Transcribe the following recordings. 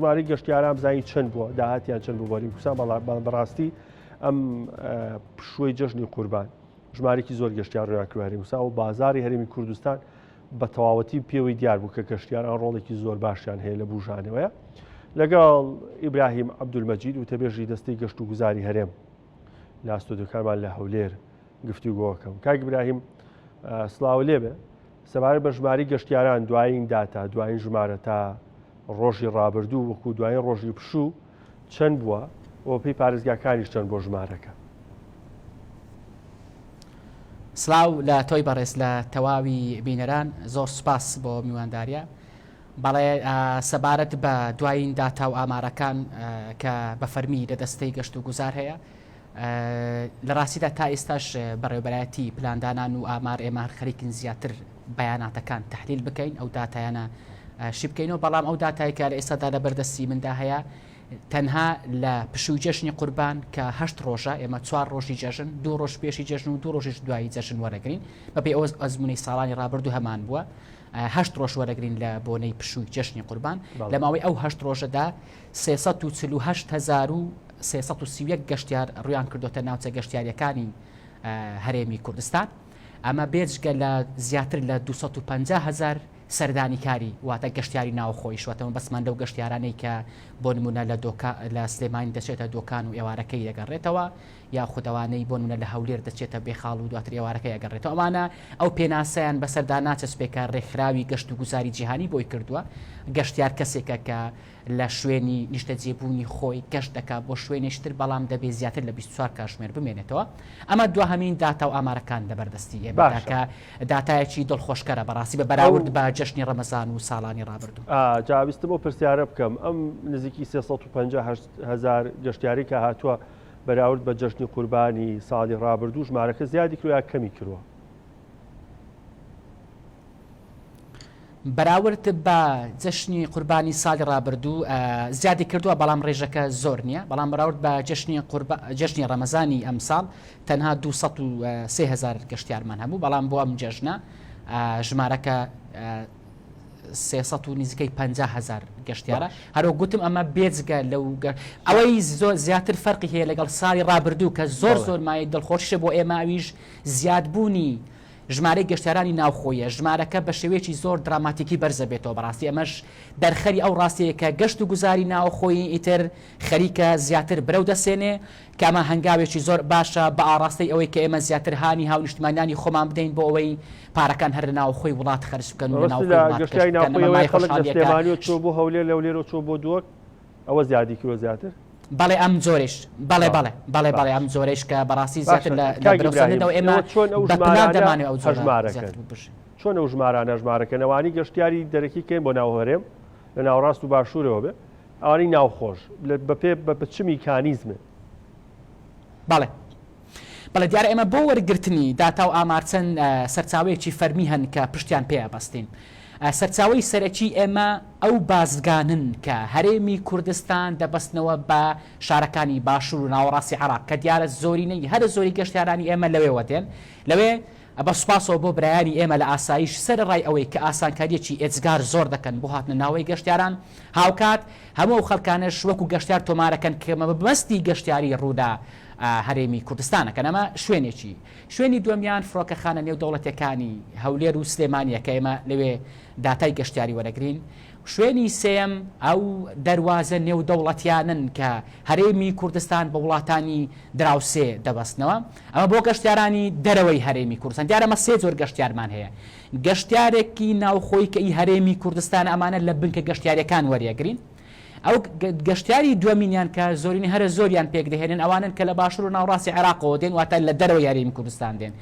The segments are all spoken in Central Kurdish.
ژمارەی گەشتیاران بزانین چەند بووە داهاتیان چەند بوو بەری کوردستان بەڵام بەڕاستی ئەم پشووی جەژنی قوربان ژمارێکی زۆر گەشتیار ڕویان کردوە هەرێمی کوردستان و بازاری هەرێمی کوردستان بە تەواوەتی پێوەی دیار بوو کە گەشتیاران ڕۆڵێکی زۆر باشیان هەیە لە بوژانەوەیە لەگەڵ ئیبراهیم عەبدولمەجید وتەبێژی دەستەی گەشت و گوزاری هەرێم لە ستۆدیۆکانمان لە هەولێر گفتوگۆکەم کاک ئیبراهیم سڵاو لێبێ سەبارەت بە ژماری گەشتیاران دوایین داتا دوایین ژمارە تا ڕۆژی ڕابردوو وەکو دوایین ڕۆژی پشوو چەند بووە و پێی پارێزگاکانیش چەند بۆ ژمارەکە؟ سڵاو لە تۆی بەڕێز لە تەواوی بینەران زۆر سوپاس بۆ میوانداریە. بەڵێ سەبارەت بە دوایین داتا و ئامارەکان کە بە فەرمی لە دەستەی گەشت و گوزار هەیە لە ڕاستیدا تا ئێستاش بەڕێوبەرایەتی پلاندانان و ئامار ئێمە هەر خەریکن زیاتر بەیاناتەکان تحلیل بکەین ئەو داتایانە شی بکەینەوە بەڵام ئەو داتای کە لە ئێستادا لە بەردەستی مندا هەیە تەنها لە پشووی جەژنی قوربان کە هەشت ڕۆژە ئێمە چوار ڕۆژی جەژن دوو ڕۆژ پێشی جەژن و دوو ڕۆژیش دوایی جەژن وەرەگرین بەپێی ئەو ئەزمونەی ساڵانی ڕابردوو هەمان بووە هەشت ڕۆژ وەرەگرین لە بۆنەی پشووی جەژنی قوربان لە ماوەی ئەو هەشت ڕۆژەدا 348,331 گەشتیار ڕویان کردوتە ناوچە گەشتیاریەکانی هەرێمی کوردستان ئەمە بێجگە لە زیاتر لە 250 هزار سەردانیکاری واتە گەشتیاری ناوخۆیش واتە مەبەستمان لەو گەشتیارانەی کە بۆ نمونە لە دۆکا لە سلێمانی دەچێتە دۆکان و ئێوارەکەی دەگەڕێتەوە یاخود ئەوانەی بۆ نمونە لە هەولێر دەچێتە بێخاڵ و دواتر ئێوارەکەی ئەگەڕێتەوە ئەوانە ئەو پێناسەیان بەسەردا ناچەسپێ کە ڕێکخراوی گەشت و گوزاری جیهانی بۆی کردووە گەشتیار کەسێکە کە لە شوێنی نیشتەجێبوونی خۆی گەشت دەکات بۆ شوێنێکی تر، بەڵام دەبێت زیاتر لە 24 کاتژمێر بمێنێتەوە. ئەمە دواهەمین داتا و ئامارەکان لەبەردەستی ئێمەدا باشە. کە داتایەکی دڵخۆشکەرە بەڕاستی بە ئەو بەراورد بە جەژنی ڕەمەزان و ساڵانی ڕابردوو. ئا جا ویستم ئەو پرسیارە بکەم، ئەم نزیکی 358 هەزار گەشتیارەی کە هاتووە بەراورد بە جەژنی قوربانی ساڵی ڕابردوو ژمارەکە زیادی کردووە یا کەمی کردووە؟ بەراورد بە جەژنی قوربانی ساڵی ڕابردوو زیادی کردووە، بەڵام ڕێژەکە زۆر نییە، بەڵام بەراورد بە جەژنی قوربا جەژنی ڕەمەزانی ئەمساڵ تەنها 203 هەزار گەشتیارمان هەبوو، بەڵام بۆ ئەم جەژنە ژمارەکە 300 و نزیکەی 50 هەزار گەشتیارە. باش. هەروەک گوتم ئەمە بێجگە لەو ئەوەی زۆر زیاتر فەرقی هەیە لەگەڵ ساڵی ڕابردوو کە زۆر بەڵێ. زۆر مایەی دڵخۆشیشە بۆ ئێمە ئەویش زیادبوونی ژمارەی گەشتیارانی ناوخۆیە، ژمارەکە بە شێوەیەکی زۆر دراماتیکی بەرزەبێتەوە، بەڕاستی ئەمەش دەرخەری ئەو ڕاستیەیە کە گەشت و گوزاری ناوخۆیی ئیتر خەریکە زیاتر برەو دەسێنێ، کە ئەمە هەنگاوێکی زۆر باشە بە ئاڕاستەی ئەوەی کە ئێمە زیاتر هانی هاونیشتمانیانی خۆمان بدەین بۆ ئەوەی پارەکان هەر لە ناوخۆی وڵات خەرج بکەن و لە مەبەستت ناوخۆی لە وڵات گەشت گەشتیاری بکەن، ناوخۆیی ئەمە ئەوەیە مایەی خەڵک لە خۆشحاڵییە کە سلێمانیەوە چووە بۆ هەولێر، لە هەولێرەوە چووە بۆ دهۆک، ئەوە زیادی کردووە زیاتر؟ بەڵێ ئەم جۆرەیش بەڵێ بەڵێ بەڵێ بەڵێ بەڵێ باش ئەم جۆرەیش کە بەڕاستی زیاتر باشە لە لە کاک برەو ئیبراهیم سەندنەوە ئێمە ئێوە چۆن ئەو بە پلان ژمارانە دەمانەوێ ئەو جۆرە هەژمارەکەن زیاتر ببژێ. چۆن ئەو ژمارانە هەژمارەکەن ئەوانەی گەشتیاری دەرەکی کەین بۆ ناو هەرێم لە ناوەڕاست و باشوورەوە بێ ئەوانەی ناوخۆش لە بە پێ بە بە چ میکانیزمێ؟ بەڵێ بەڵێ دیارە ئێمە بۆ وەرگرتنی داتا و ئامار چەند سەرچاوەیەکی فەرمی هەن کە پشتیان پێ ئەبەستین. سەرچاوەی سەرەکی ئێمە ئەو بازرگانن کە هەرێمی کوردستان دەبەستنەوە بە شارەکانی باشوور و ناوەڕاستی عێراق کە دیارە زۆرینەی هەرە زۆری گەشتیارانی ئێمە لەوێوە دێن لەوێ بە سوپاسەوە بۆ برایانی ئێمە لە ئاسایش سەرەڕای ئەوەی کە ئاسانکارییەکی ئێجگار زۆر دەکەن بۆ هاتنە ناوەی گەشتیاران هاوکات هەموو ئەو خەڵکانەش وەکو گەشتیار تۆمارەکەن کە مەبەستی گەشتیاری ڕوو لە هەرێمی کوردستان ئەکەن ئەمە شوێنێکی شوێنی دووەمیان فڕۆکەخانە نێودەوڵەتیەکانی هەولێر و سلێمانیە کە ئێمە لەوێ داتای گەشتیاری وەرەگرین. شوێنی سێیەم ئەو دەروازە نێودەوڵەتیانەن کە هەرێمی کوردستان بە وڵاتانی دراوسێ دەبەستنەوە. ئەمە بۆ گەشتیارانی دەرەوەی هەرێمی کوردستان. دیارە ئەمە سێ جۆر گەشتیارمان هەیە. گەشتیارێکی ناوخۆیی کە ئی هەرێمی کوردستانە ئەمانە لە بنکە گەشتیاریەکان وەریەگرین. ئەو گەشتیاری دووەمینیان کە زۆرینەی هەرە زۆریان پێکدەهێنن ئەوانەن کە لە باشوور و ناوەڕاستی عێراقەوە دێن واتە لە دەرەوەی هەرێمی کوردستان دێن.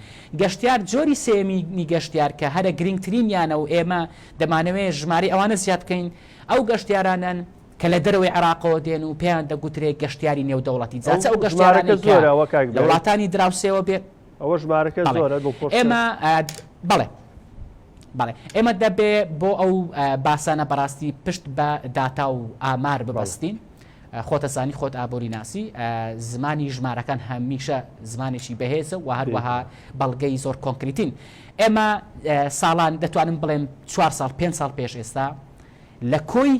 گەشتیار جۆری سێیەمینی گەشتیار کە هەرە گرنگترینیانە و ئێمە دەمانەوێت ژمارەی ئەوانە زیاد بکەین ئەو گەشتیارانەن کە لە دەرەوەی عێراقەوە دێن و پێیان دەگوترێ گەشتیاری نێودەوڵەتی جا چ ئەو ئەو ژمارەکە گەشتیارانەی کە زۆرە ئەوە کاک لە ئیبراهیم؟ وڵاتانی دراوسێوە بێ ئەوە ژمارەکە بەڵێ زۆرە دڵخۆشکەر. ئێمە بەڵێ. بەڵێ ئێمە دەبێ بۆ ئەو باسانە بەڕاستی پشت بە داتا و ئامار ببەستین. خۆتەزانی خۆت ئابووری ناسی زمانی ژمارەکان هەمیشە زمانێکی بەهێزە و هەروەها بەڵگەی زۆر کۆنکریتین. ئێمە ساڵان دەتوانم بڵێم چوار ساڵ پێنج ساڵ پێش ئێستا لە کۆی.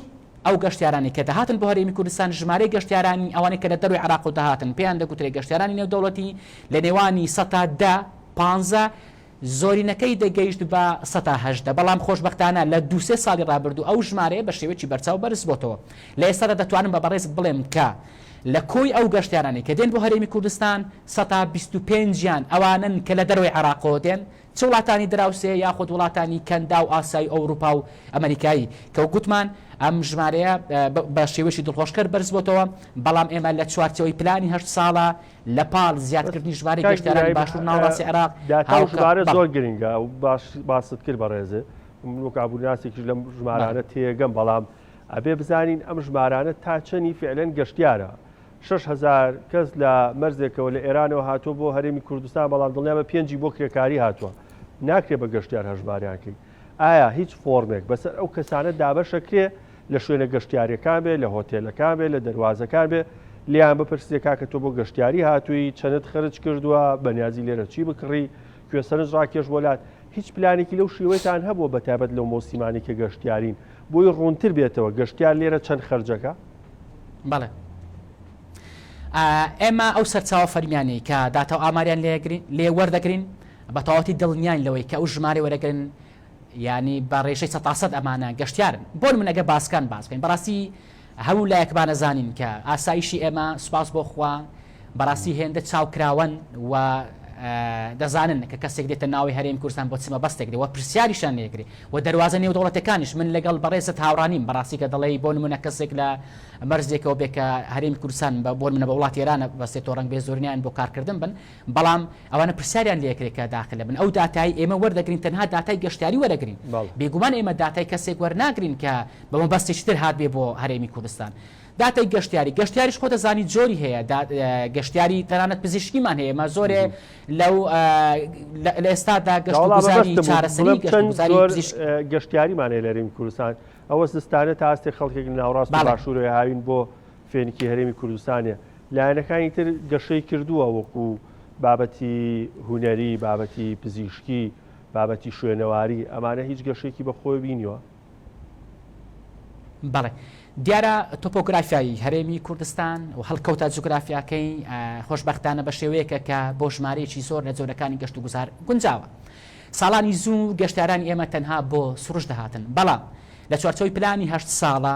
ئەو گەشتیارانەی کە دەهاتن بۆ هەرێمی کوردستان، ژمارەی گەشتیارانی ئەوانەی کە لە دەرەوەی عێراقەوە دەهاتن پێیان دەگوترێ گەشتیارانی نێودەوڵەتی لە نێوانی سەتا دە، پانزە، زۆرینەکەی دەگەیشت بە سەتا 18، بەڵام خۆشبەختانە لە دوو سێ ساڵی ڕابردوو ئەو ژمارەیە بە شێوەیەکی بەرچاو بەرزبۆتەوە. لە ئێستادا دەتوانم بە بەڕێزت بڵێم کە لە کۆی ئەو گەشتیارانەی کە دێن بۆ هەرێمی کوردستان سەتا 25 یان ئەوانەن کە لە دەرەوەی عێراقەوە دێن، چ وڵاتانی دراوسێ یاخود وڵاتانی کەنداو ئاسیای ئەوروپا و ئەمەریکایی کە وەک گوتمان ئەم ژمارەیە بە شێوەیەکی دڵخۆشکەر بەرزبۆتەوە، بەڵام ئێمە لە چوارچێوەی پلانی هەشت ساڵە لە پاڵ زیادکردنی ژمارەی کاک گەشتیارانی ئیبراهیم باشوور ناوەڕاستی عێراق داتا و هاوکات ژمارە بەڵێ. زۆر گرنگە و باش باست کرد بەڕێزێ من وەک ئابوورناسێکیش لەم بەڵێ. ژمارانە تێگەم بەڵام ئەبێ بزانین ئەم ژمارانە تا چەنی فعلەن گەشتیارە 6000 کەس لە مەرزێکەوە لە ئێرانەوە هاتووە بۆ هەرێمی کوردستان بەڵام دڵنیابە پێنجی بۆ کرێکاری هاتووە ناکرێ بە گەشتیار هەژماریان کەی ئایا هیچ فۆرمێک بەسەر ئەو کەسانە دابەشەکرێ لە شوێنە گەشتیاریەکان بێ، لە هۆتێلەکان بێ، لە دەروازەکان بێ، لێیان بپرسرێ کاکە تۆ بۆ گەشتیاری هاتووی، چەنت خەرج کردووە، بەنیازی لێرە چی بکڕی، کوێ سەرنج ڕاکێش بۆ لات، هیچ پلانێکی لەو شێوەیەتان هەبووە بەتایبەت لەو مەوسیمانەی کە گەشتیارین، بۆی ڕوونتر بێتەوە گەشتیار لێرە چەند خەرجەکا؟ بەڵێ. ئێمە ئەو سەرچاوە فەرمیانەی کە داتا و ئاماریان لێ وەردەگرین، بە تەواوەتی دڵنیاین لەوەی کە ئەو ژمارەی وەرەگرن یانی بە ڕێژەی سەتاسەد ئەمانە گەشتیارن. بۆ نمونە گەر باسکان باس بکەین بەڕاستی هەموو لایەکمان ئەزانین کە ئاسایشی ئێمە سوپاس بۆ خوا بەڕاستی هێندە چاوکراوەن و دەزانن کە کەسێک دێتە ناوی هەرێمی کوردستان بۆ چ مەبەستێک دێ و پرسیاریشیان لێگرێ و دەروازە نێودەوڵەتەکانیش من لەگەڵ بەڕێزت هاوڕانیم بەڕاستی کە دەڵێی بۆ نمونە کەسێک لە مەرزێکەوە بێ کە هەرێمی کوردستان بە بۆ نمونە بە وڵاتی ئێرانە بەستێتەوە ڕەنگ بێ زۆرینەیان بۆ کارکردن بن بەڵام ئەوانە پرسیاریان لێکرێ کە داخل بن ئەو داتای ئێمە وەردەگرین تەنها داتای گەشتیاری وەرەگرین بێگومان ئێمە داتای کەسێک وەرناگرین کە بە مەبەستێکی تر هاتبێ بۆ هەرێمی کوردستان داتای گەشتیاری گەشتیاریش خۆ دەزانی جۆری هەیە گەشتیاری تەنانەت پزیشکیمان هەیە ئێمە زۆرێ لەو لە ئێستادا گەشت و گوزاری چارەسەری گەشت و گوزاری پزیشک گەشتیاریمان هەیە لە هەرێمی کوردستان ئەوە زستانە تا ئاستێک خەڵکێک لە ناوەڕاست و باشوورەوە هاوین بۆ فێنکی هەرێمی کوردستانە لایەنەکانی تر گەشەی کردووە وەکو بابەتی هونەری، بابەتی پزیشکی، بابەتی شوێنەواری، ئەمانە هیچ گەشەیەکی بە خۆی بینیوە؟ بەڵێ دیارە تۆپۆگرافیای هەرێمی کوردستان و هەڵکەوتە جوگرافیاکەی خۆشبەختانە بە شێوەیەکە کە بۆ ژمارەیەکی زۆر لە جۆرەکانی گەشت و گوزار گونجاوە. ساڵانی زوو گەشتیارانی ئێمە تەنها بۆ سروشت دەهاتن، بەڵام لە چوارچێوەی پلانی هەشت ساڵە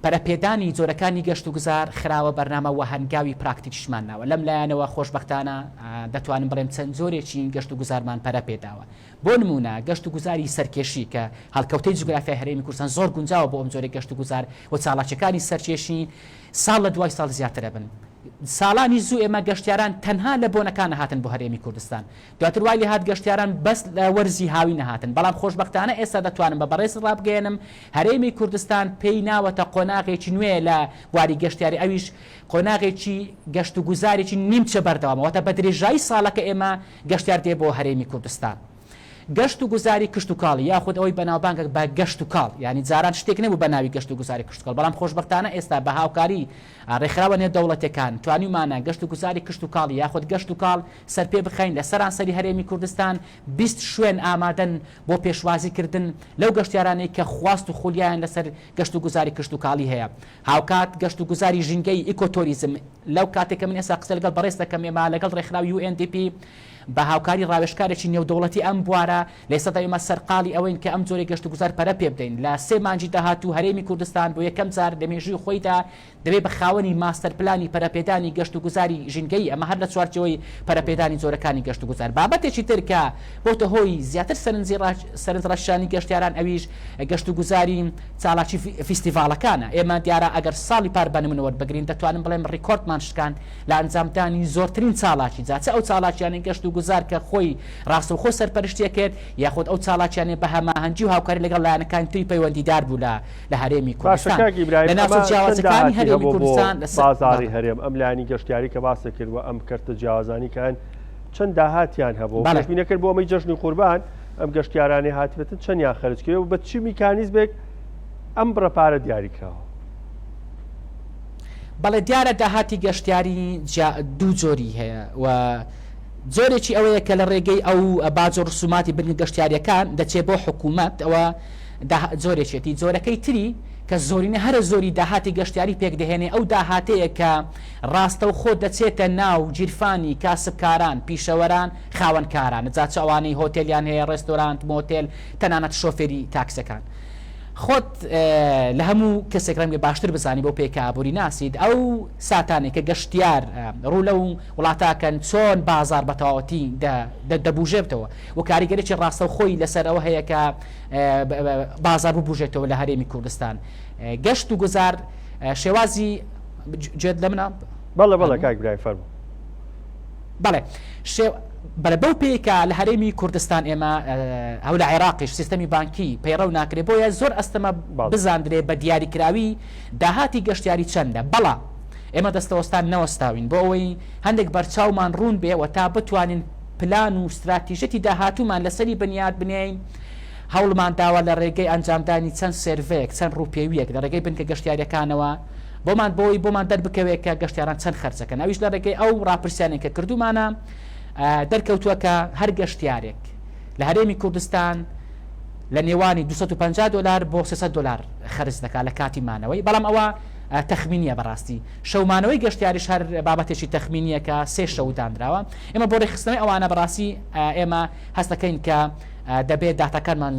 پەرەپێدانی جۆرەکانی گەشتوگوزار خراوە بەرنامە وە هەنگاوی پراکتیکیشمان ناوە لەم لایەنەوە خۆشبەختانە دەتوانم بڵێم چەند جۆرێکی گەشتوگوزارمان پەرە پێداوە بۆ نموونە گەشتوگوزاری سەرکێشی کە هەڵکەوتەی جوگرافیای هەرێمی کوردستان زۆر گونجاوە بۆ ئەم جۆرەی گەشتوگوزار و چالاکیەکانی سەرکێشی ساڵ لە دوای ساڵ زیاتر ئەبن ساڵانی زوو ئێمە گەشتیاران تەنها لە بۆنەکان هاتن بۆ هەرێمی کوردستان دواتر وای لێهات گەشتیاران بەس لە وەرزی هاوینە هاتن، بەڵام خۆشبەختانە ئێستا دەتوانم بە بەڕێزت ڕابگەیەنم هەرێمی کوردستان پێی ناوەتە قۆناغێکی نوێ لە بواری گەشتیاری ئەویش قۆناغێکی گەشتوگوزارێکی نیمچە بەردەوامە واتە بە درێژایی ساڵەکە ئێمە گەشتیار دێ بۆ هەرێمی کوردستان. گەشت و گوزاری کشتوکاڵی یاخود ئەوەی بەناوبانگە بە گەشت و کاڵ یانی جاران شتێک نەبوو بە ناوی گەشت و گوزاری کشتوکاڵ بەڵام خۆشبەختانە ئێستا بە هاوکاری ڕێکخراوە نێودەوڵەتیەکان توانیومانە گەشت و گوزاری کشتوکاڵی یاخود گەشت و کاڵ سەرپێ بخەین لە سەرانسەری هەرێمی کوردستان 20 شوێن ئامادەن بۆ پێشوازی کردن لەو گەشتیارانەی کە خواست و خولیایان لەسەر گەشت و گوزاری کشتوکاڵی هەیە هاوکات گەشت و گوزاری ژینگەیی ئیکۆتۆریزم لەو کاتێک کە من ئێستا قسە لەگەڵ بەڕێز دەکەم ئێمە لەگەڵ ڕێکخراوی UNDP بە هاوکاری ڕاوێژکارێکی نێودەوڵەتی ئەم بوارە، لە ئێستادا ئێمە سەرقاڵی ئەوەین کە ئەم جۆرەی گەشتوگوزار پەرە پێ بدەین. لە سێ مانگی داهاتوو هەرێمی کوردستان بۆ یەکەم جار لە مێژووی خۆیدا دەبێت بە خاوەنی ماستەر پلانی پەرەپێدانی گەشتوگوزاری ژینگەیی، ئەمە هەر لە چوارچێوەی پەرەپێدانی جۆرەکانی گەشتوگوزار. بابەتێکی تر کە بۆتە هۆی زیاتر سەرنجی سەرنجڕاکێشانی گەشتیاران ئەویش گەشتوگوزاری چالاکی فیستیڤاڵەکانە. ئێمە دیارە ئەگەر ساڵی پار بە نمونە وەربگرین دەتوانم بڵێم ڕیکۆردمان شکاند لە ئەنجامدانی زۆرترین چالاکی، جا چ ئەو چالاکیانەی گەشت و گوزار کە خۆی ڕاستەوخۆ سەرپەرشتی ئەکرد، یاخود ئەو چالاکیانەی بە هەماهەنگی و هاوکاری لەگەڵ لایەنەکانی تری پەیوەندیدار بوو لە لە هەرێمی باشە کوردستان. کاک لە ئیبراهیم ناوچە ئەمە چەند جیاوازەکانی داهاتی هەرێمی هەبووە بۆ کوردستان لە سەر بازاڕی بەڵێ. هەرێم ئەم لایەنی گەشتیاری کە باست کرد و ئەم کەرتە جیاوازانی کە هەن چەند داهاتیان هەبووە و بەڵێ. پێشبینی کرد بۆ ئەمەی جەژنی قوربان ئەم گەشتیارانەی هاتبێتن چەندیان خەرج کرد و بە چ میکانیزمێک ئەم بڕە پارە دیاری کراوە؟ بەڵێ دیارە داهاتی گەشتیاری جیا دوو جۆری هەیە و جۆرێکی ئەوەیە کە لە ڕێگەی ئەو باج و ڕسوماتی بنکە گەشتیاریەکان دەچێت بۆ حکوومەت ئەوە جۆرێکێتی جۆرەکەی تری کە زۆرینە هەرە زۆری داهاتی گەشتیاری پێکدەهێنێ ئەو داهاتەیە کە ڕاستەوخۆ دەچێتە ناو گیرفانی کاسبکاران، پیشەوەران، خاوەنکاران، جا چ ئەوانەی هۆتێلیان هەیە، ڕێستۆرانت، مۆتێل، تەنانەت شۆفێری تاکسیەکان. خۆت لە هەموو کەسێک ڕەنگە باشتر بزانی بەو پێی کە ئابووری ناسیت، ئەو ساتانەی کە گەشتیار ڕوو لەو وڵاتە کەن چۆن بازاڕ بە تەواوەتی دەبوژێتەوە و کاریگەریی ڕاستەوخۆی لەسەر ئەوە هەیە کە بازاڕ ببوژێتەوە لە هەرێمی کوردستان. گەشت و گوزار شێوازی گوێت لە منە؟ بەڵێ بەڵێ کاک برایم فەرموو. بەڵێ شێ بەڵێ بەو پێی کە لە هەرێمی کوردستان ئێمە ئەو لە عێراقیش سیستەمی بانکی پەیڕەو ناکرێ بۆیە زۆر ئەستەمە بزاندرێ بە دیاریکراوی داهاتی گەشتیاری چەندە بەڵام ئێمە دەستەوەستان نەوەستاوین بۆ ئەوەی هەندێک بەرچاومان ڕوون بێ و تا بتوانین پلان و ستراتیژەتی داهاتوومان لەسەری بنیات بنێین هەوڵمان داوە لە ڕێگەی ئەنجامدانی چەند سێرڤەیەک چەند ڕووپێویەک لە ڕێگەی بنکە گەشتیاریەکانەوە بۆمان بۆی بۆمان دەربکەوێت کە گەشتیاران چەند خەرجەکەن ئەویش لە ڕێگەی ئەو ڕاپرسیانەی کە کردومانە دەرکەوتووە کە هەر گەشتیارێک لە هەرێمی کوردستان لە نێوانی 250 دلار بۆ 300 دلار خەرج دەکات لە کاتی مانەوەی بەڵام ئەوە تەخمینیە بەڕاستی شەومانەوەی گەشتیاریش هەر بابەتێکی تەخمینیە کە سێ شەو دانراوە ئێمە بۆ ڕێکخستنەوەی ئەوانە بەڕاستی ئێمە هەستەکەین کە دەبێت داتاکانمان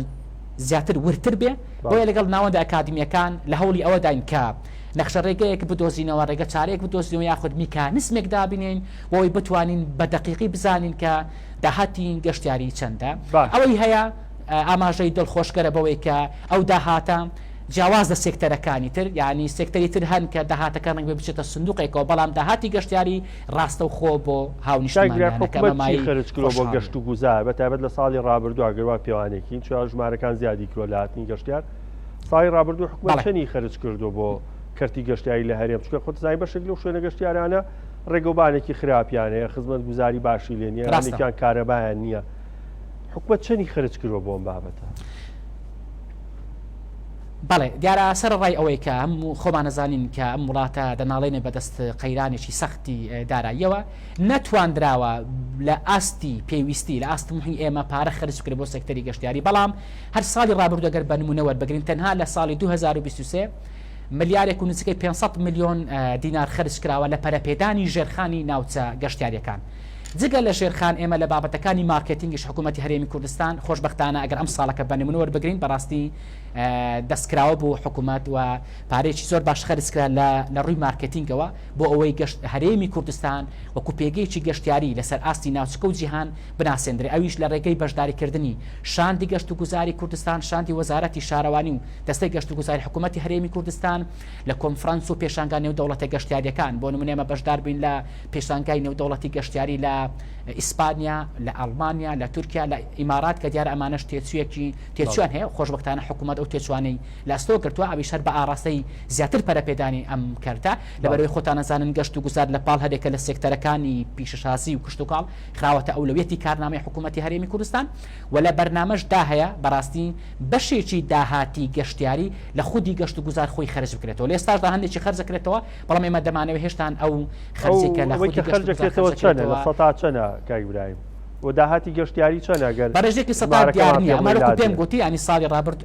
زیاتر وردتر بێ، بۆیە لەگەڵ ناوەندە ئەکادیمییەکان لە هەوڵی ئەوەداین کە نەخشە ڕێگەیەک بدۆزینەوە، ڕێگە چارەیەک بدۆزینەوە یاخود میکانیزمێک دابنێین بۆ ئەوەی بتوانین بە دەقیقی بزانین کە داهاتی گەشتیاری چەندە. ئەوەی هەیە ئاماژەی دڵخۆشکەرە بەوەی کە ئەو داهاتە جیاواز لە سێکتەرەکانی تر، یانی سێکتەری تر هەن کە داهاتەکان ڕەنگبێ بچێتە سندوقێکەوە، بەڵام داهاتی گەشتیاری ڕاستەوخۆ بۆ کاک برای هاونیشتمانیانە کە حکومەت ئەمە چی مایەی خەرج کردوە بۆ خۆشحاڵیە. گەشت و گوزار بە تایبەت لە ساڵی ڕابردوو ئەگەر وا پێوانێکین چوار ژمارەکان زیادی کردوە لە هاتنی گەشتیار ساڵی ڕابردوو حکومەت بەڵێ. چەنی خەرج کردوە بۆ کەرتی گەشتیاری لە هەرێم چونکە خۆت زانی بەشێک لەو شوێنە گەشتیارانە ڕێگەوبانێکی خراپیان هەیە خزمەت گوزاری باشی لێ نییە ڕاستە. هەندێکیان کارەبایان نییە حکومەت چەنی خەرج کردوە بۆ ئەم بابەتە؟ بەڵێ دیارە سەرەڕای ئەوەی کە هەموو خۆمان ئەزانین کە ئەم وڵاتە دەناڵێنێ بەدەست قەیرانێکی سەختی داراییەوە، نەتواندراوە لە ئاستی پێویستی، لە ئاست تموحی ئێمە پارە خەرج بکرێت بۆ سێکتەری گەشتیاری، بەڵام هەر ساڵی ڕابردوو گەر بە نموونە وەربگرین تەنها لە ساڵی 2023 ملیارێک و نزیکەی 500 ملیۆن دینار خەرج کراوە لە پەرەپێدانی ژێرخانی ناوچە گەشتیاریەکان. جگە لە ژێرخان ئێمە لە بابەتەکانی مارکێتینگیش حکوومەتی هەرێمی کوردستان خۆشبەختانە ئەگەر ئەم ساڵەکە بە نموونە وەربگرین بەڕاستی دەستکراوە بوو حکوومەت و پارەیەکی زۆر باش خەرج کرا لە لە ڕووی مارکێتینگەوە بۆ ئەوەی گەشت هەرێمی کوردستان وەکو پێگەیەکی گەشتیاری لەسەر ئاستی ناوچەکە و جیهان بناسێندرێ ئەویش لە ڕێگەی بەشداریکردنی شاندی گەشتوگوزاری کوردستان شاندی وەزارەتی شارەوانی و دەستەی گەشتوگوزاری حکوومەتی هەرێمی کوردستان لە کۆنفرانس و پێشانگا نێودەوڵەتە گەشتیاریەکان بۆ نمونە ئێمە بەشدار بووین لە پێشانگای نێودەوڵەتی گەشتیاری لە ئیسپانیا لە ئەڵمانیا لە تورکیا لە ئیمارات کە دیارە ئەمانەش تێچوویەکی تێچوویان هەیە خۆشبەختانە حکوومەت ئەو تێچوانەی لە ئەستۆ گرتووە ئەویش هەر بە ئاڕاستەی زیاتر پەرەپێدانی ئەم کەرتە، لەبەرئەوەی خۆتان ئەزانن گەشت و گوزار لە پاڵ هەرێکە لە سێکتەرەکانی پیشەسازی و کشتوکاڵ خراوەتە ئەولەویەتی کارنامەی حکوومەتی هەرێمی کوردستان و لە بەرنامەش دا هەیە بەڕاستی بەشێکی داهاتی گەشتیاری لە خودی گەشت و گوزار خۆی خەرج بکرێتەوە لە ئێستاشدا هەندێکی خەرج دەکرێتەوە بەڵام ئێمە دەمانەوێت هێشتان ئەو خەرجێک کە لە ئەوەی خودی کە گەشت خەرج و گوزار دەکرێتەوە خەرج چەنە لە دەکرێتەوە سەتا چەنە کاک برایم و داهاتی گەشتیاری چەنە گەر بە ڕێژەیەکی سەتا دیار ژمارەکەمان نییە پێ ئەمە بڵێی وەکو پێم لادێ. گوتی یانی ساڵی ڕابرد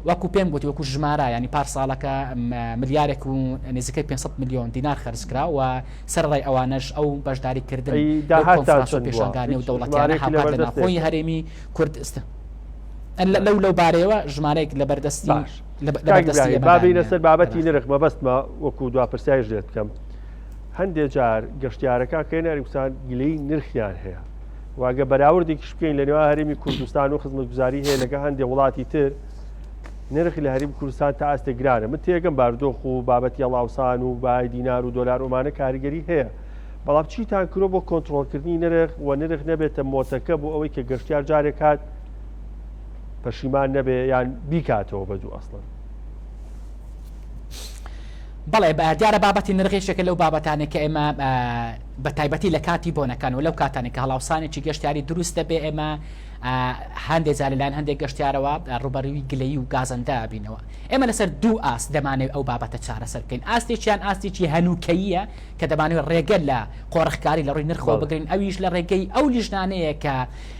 وەکو پێم گوتی وەکو ژمارە ینی پار ساڵەکە ملیارێک و نزیکەی 500 میلیۆن دینار خەرج کرا و سەرڕای ئەوانەش ئەو بەشداری کردن کۆنفرانس و پێشانگا نێودەوڵەتیانە هاوکات لە ناوخۆی هەرێمی کوردستان لەو لەو بارەیەوە ژمارەیەک لە بەردەستی لەبەردەستی بابینە سەر بابەتی نرخ مەبەستمە وەکو دوا پرسیاریش لێت بکەم هەندێک جار گەشتیارەکان کە ناریمسان گلەی نرخیان هەیە واگە بەراوردێکیش بکەین لە نێوان هەرێمی کوردستان و خزمەتگوزاری هەیە لەگە هەندێک وڵاتی تر نرخ لە هەریم کوردستان تا ئاستێک گرانە من تێگەم باردۆخ و بابەتی هەڵاوسان و بای دینار و دۆلار ئەمانە کاریگەری هەیە بەڵام چیتان کرۆ بۆ کۆنتترۆلکردنی نرخ و نرخ نەبێتە مۆتەکە بۆ ئەوەی کە گەشتیار جارێک هات پەشیمان نەبێ یان بیکاتەوە بە دوو ئەسڵن. بەڵێ دیارە بابەتی نرخ یەکێکە لەو بابەتانێک کە ئێمە بە تایبەتی لە کاتی بۆنەکان و لەو کاتانێک کە هەڵاوسانێکی گەشتیاری دروست دەبێ ئێمە. هەندێک جار لەلایەن هەندێک گەشتیارەوە ڕووبەڕووی گلەیی و گازەندە ئەبینەوە. ئێمە لەسەر دوو ئاست دەمانەوێت ئەو بابەتە چارەسەر بکەین، ئاستێکیان ئاستێکی هەنووکەییە کە دەمانەوێت ڕێگە لە قۆرخکاری لە ڕووی نرخەوە بگرین، ئەویش لە ڕێگەی ئەو لیژنانەیە کە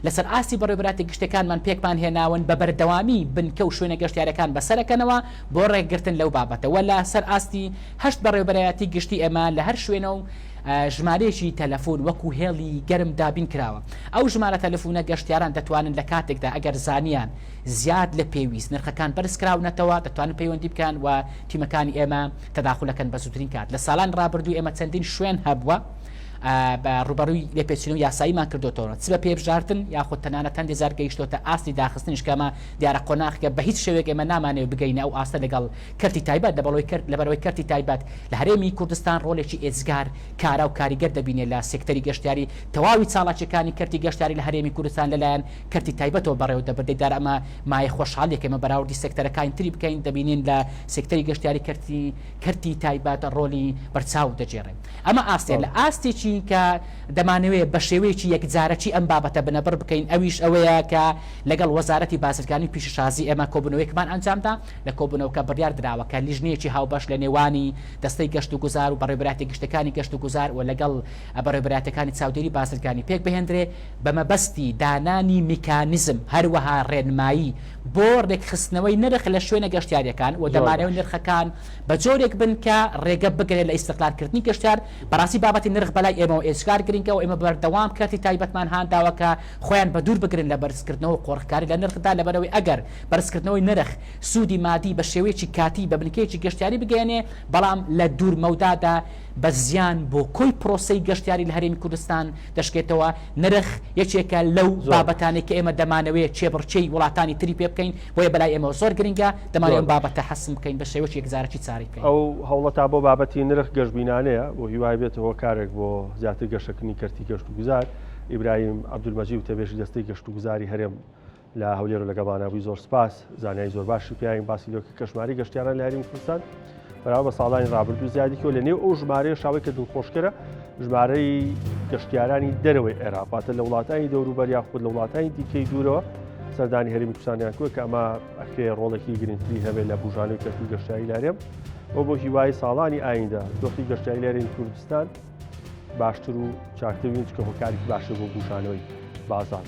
لەسەر ئاستی بەڕێوەبەرایەتیە گشتیەکانمان پێکمان هێناون بە بەردەوامی بنکە و شوێنە گەشتیاریەکان بەسەرەکەنەوە بۆ ڕێگرتن لەو بابەتە وە لە سەر ئاستی هەشت بەڕێوەبەرایەتی گشتی ئێمە لە هەر شوێنە و ژمارەیەکی تەلەفون وەکو هێڵی گەرم دابین کراوە ئەو ژمارە تەلەفونە گەشتیاران دەتوانن لە کاتێکدا ئەگەر زانیان زیاد لە پێویست نرخەکان بەرز کراونەتەوە دەتوانن پەیوەندی بکەن و تیمەکانی ئێمە تەداخولەکەن بە زووترین کات لە ساڵانی ڕابردوو ئێمە چەندین شوێن هەبووە بە ڕووبەڕووی لێپێچینەوەی یاساییمان کردۆتەوە چ بە پێبژاردن یاخود تەنانەت هەندێک جار گەیشتۆتە ئاستی داخستنیش کە ئەمە دیارە قۆناغێکە بە هیچ شێوەیەک ئێمە نامانەوێت بگەینە ئەو ئاستە لەگەڵ کەرتی تایبەت لەبەرئەوەی کەرت لەبەرئەوەی کەرتی تایبەت لە هەرێمی کوردستان ڕۆلێکی ئێجگار کارا و کاریگەر دەبینێت لە سێکتەری گەشتیاری تەواوی چاڵاکیەکانی کەرتی گەشتیاری لە هەرێمی کوردستان لەلایەن کەرتی تایبەتەوە بەڕێوە دەبردێت دیارە ئەمە مایەی خۆشحاڵیە کە ئێمە بەراوردی سێکتەرەکانی تری بکەین دەبینین لە سێکتەری گەشتیاری کەرتی کەرتی تایبەت ڕۆلی بەرچاو دەگێڕێت. ئەمە ئاستێ لە ئاستێکی کە دەمانەوێت بە شێوەیەکی یەکجارەکی ئەم بابەتە بنەبڕ بکەین ئەویش ئەوەیە کە لەگەڵ وەزارەتی بازرگانی و پیشەسازی ئێمە کۆبوونەوەیەکمان ئەنجامدا لە کۆبوونەوەکە بڕیار دراوە کە لیژنەیەکی هاوبەش لە نێوانی دەستەی گەشت و گوزار و بەڕێوەبەرایەتیە گشتیەکانی گەشت و گوزار و لەگەڵ بەڕێوەبەرایەتیەکانی چاودێری بازرگانی پێکبهێندرێ بە مەبەستی دانانی میکانیزم هەروەها ڕێنمایی بۆ ڕێکخستنەوەی نرخ لە شوێنە گەشتیاریەکان و زۆر دەمانەوێت باش. نرخەکان بە جۆرێک بن کە ڕێگە بگرێت لە ئیستغلال کردنی گەشتیار، بەڕاستی بابەتی نرخ بەلای ئێمەوە ئێجگار گرنگە و ئێمە بەردەوام کەرتی تایبەتمان هانداوە کە خۆیان بەدوور بگرن لە بەرزکردنەوە و قۆرخکاری لە نرخدا لەبەرئەوەی ئەگەر بەرزکردنەوەی نرخ سوودی مادی بە شێوەیەکی کاتی بە بنکەیەکی گەشتیاری بگەیەنێ بەڵام لە دوور مەودادا بە زیان بۆ کۆی پرۆسەی گەشتیاری لە هەرێمی کوردستان دەشکێتەوە، نرخ یەکێکە لەو زۆر باش. بابەتانەی کە ئێمە دەمانەوێ کێبڕکێی وڵاتانی تری پێ بکەین، بۆیە بەلای ئێمەوە زۆر گرنگە، دەمانەوێ زۆر ئەم باش. بابەتە حەسم بکەین بە شێوەیەکی یەکجارەکی چارەی بکەین. ئەو هەوڵەتا بۆ بابەتی نرخ گەشبینانەیە و هیوای بێتە هۆکارێک بۆ زیاتر گەشەکردنی کەرتی گەشتوگوزار. ئیبراهیم عەبدولمەجید وتەبێژی دەستەی گەشتوگوزاری هەرێم لە هەولێر و لەگەڵمانە بووی زۆر سپاس زانیاری زۆر باشی پیاین باسی لەوە کە ژمارەی گەشتیاران لە هەرێمی کوردستان بەراورد بە ساڵانی ڕابردوو زیادی کردووە لە نێو ئەو ژمارەیە شاوەی کە دڵخۆشکەرە ژمارەی گەشتیارانی دەرەوەی عێراق واتە لە وڵاتانی دەوروبەر یاخود لە وڵاتانی دیکەی دوورەوە سەردانی هەرێمی کوردستانیان کردووە کە ئەمە ئەکرێ ڕۆڵێکی گرنگتری هەبێت لە بوژانەوەی کەرتی گەشتیاری لە هەرێم و بۆ هیوای ساڵانی ئایندە دۆخی گەشتیاری لە هەرێمی کوردستان باشتر و چاکتر بین چکە هۆکارێکی باشە بۆ بوژانەوەی بازاڕ.